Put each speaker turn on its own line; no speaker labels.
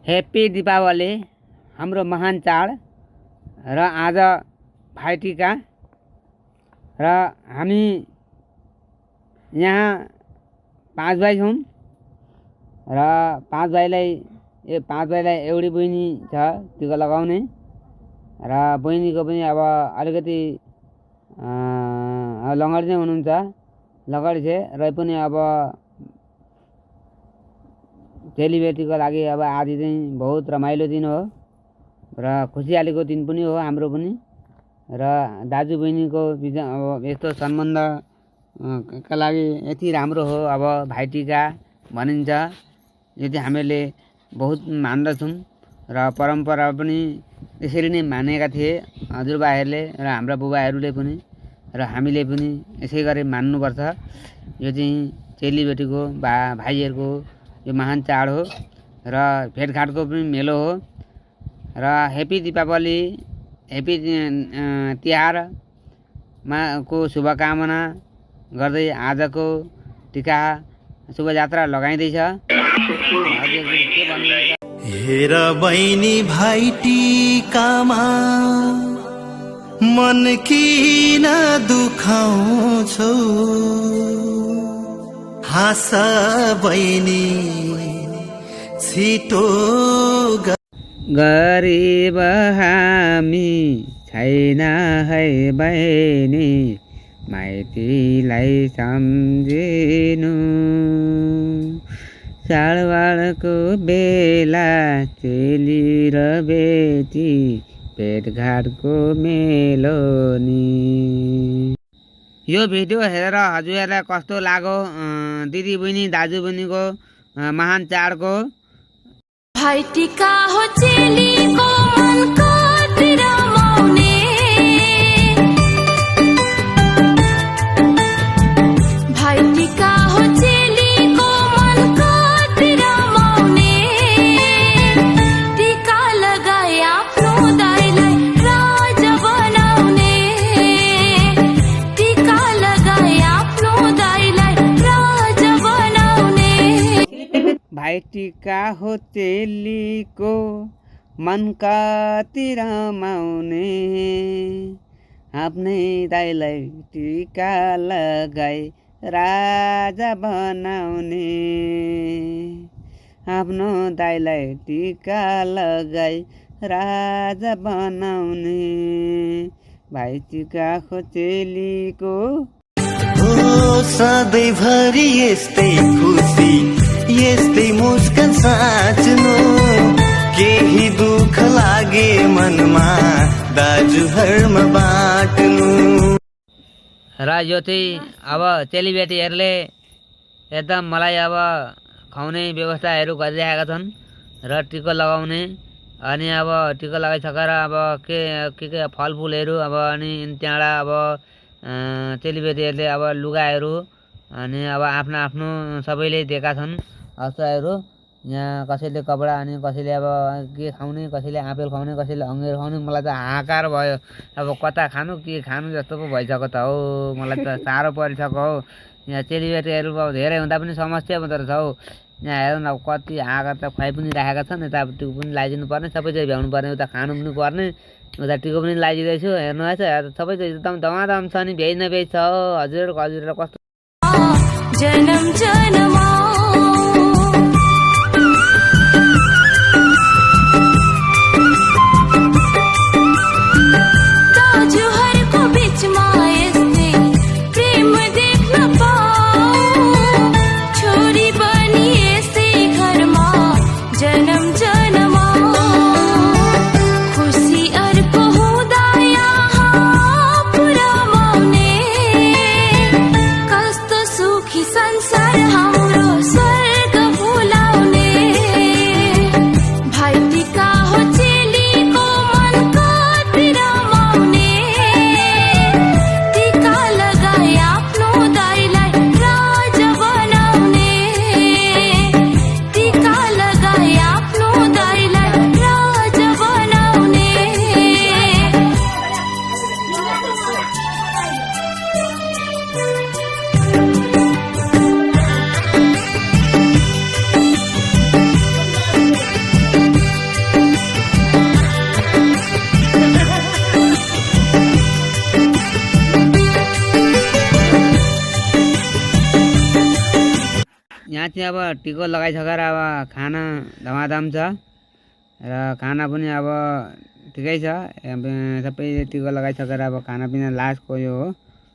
Happy Deepawali हाम्रो महान चाड र आज भाइटिका र हामी यहाँ 5 भाइ छौँ र 5 भाइलाई एउटी बहिनी छ टिका लगाउने र बहिनीको पनि अब अलिकति लगडी नै हुनुहुन्छ लगडी छ र पनि अब चेलीबेटीको लागि अब आज चाहिँ बहुत रमाइलो दिन हो र खुसियालीको दिन पनि हो हाम्रो पनि र दाजु बहिनीको बिच अब यस्तो सम्बन्ध का लागि यति राम्रो हो अब भाइटिका भनिन्छ। यदि हामीले बहुत मान्दछौँ र परम्परा पनि यसरी नै मानेका थिए हजुरबाहरूले र हाम्रा बुबाहरूले पनि र हामीले पनि यसै गरी मान्नुपर्छ। यो चाहिँ चेलीबेटीको भाइहरूको यो महान चाड हो र भेटघाटको पनि मेलो हो र ह्याप्पी दीपावली ह्याप्पी तिहारमा को शुभकामना गर्दै आजको टिका शुभयात्रा लगाइँदैछ।
हेर बहिनी भाइ टिकामा मन किन दुखाउँछौ, हाँस बहिनी छिटो
गरिब हामी छैन है बहिनी माइतीलाई सम्झिनु, चाडबाडको बेला चेली र बेटी भेटघाटको मेलो नि। यो भिडियो हेरेर हजुरहरूलाई कस्तो लाग्यो दिदी बहिनी दाजु बहिनीको महान चाडको?
भाइटिका हो चेलीको मनको रमाउने, भाइटिका हो चेलीको मनको रमाउने, टिका लगाए आफ्नो दाइलाई राजा बनाउने, टिका लगाए आफ्नो दाइलाई राजा बनाउने।
भाइटिका हो चेलीको मन कति रमाउने, आफ्नै दाइलाई टिका लगाई राजा बनाउने, आफ्नो दाइलाई टिका लगाई राजा बनाउने। भाइटिका हो चेलीको
सधैँभरि यस्तै खुसी यस्तै मुस्कान साँच्नु, केही दुःख लागे मनमा दाजुहरूमा बाँड्नु।
र यो चाहिँ अब चेलीबेटीहरूले एकदम मलाई अब खुवाउने व्यवस्थाहरू गरिरहेका छन् र टिका लगाउने अनि अब टिका लगाइसकेर अब के फलफुलहरू अब अनि त्यहाँबाट अब चेलीबेटीहरूले अब लुगाहरू अनि अब आफ्नो सबैले दिएका छन् हस्तहरू। यहाँ कसैले कपडा अनि कसैले अब के खुवाउने, कसैले आपेल खुवाउने, कसैले अङ्गुर खुवाउने। मलाई त हाहाकार भयो, अब कता खानु के खानु जस्तो पो भइसक्यो त हौ, मलाई त साह्रो परिसक्यो हौ। यहाँ चेलीबेटीहरू अब धेरै हुँदा पनि समस्या हुँदो रहेछ हौ। यहाँ हेर्नु अब कति हाहाकार त खुवाइ पनि राखेका छन्, यता टिको पनि लगाइदिनु पर्ने, सबै चाहिँ भ्याउनु पर्ने, उता खानु पनि पर्ने, उता टिको पनि लगाइदिँदैछु। हेर्नुहोस् सबै चाहिँ एकदम धमाधम छ नि, भ्याइ नभ्याइ छ हजुर कस्तो
जन्म जन्म दाजुहरूको बिचमा यस्तै प्रेम देख्न पाऊ, छोरी पनि यस्तै घरमा जन्म जन्म खुसी अर्को हुँदा यहाँ पुरमाउने, कस्तो सुखी संसार हाम्रो
यहाँ चाहिँ अब टिको लगाइसकेर अब खाना धमाधम छ र खाना पनि अब ठिकै छ। सबै टिको लगाइसकेर अब खानापिना लास्टको यो हो।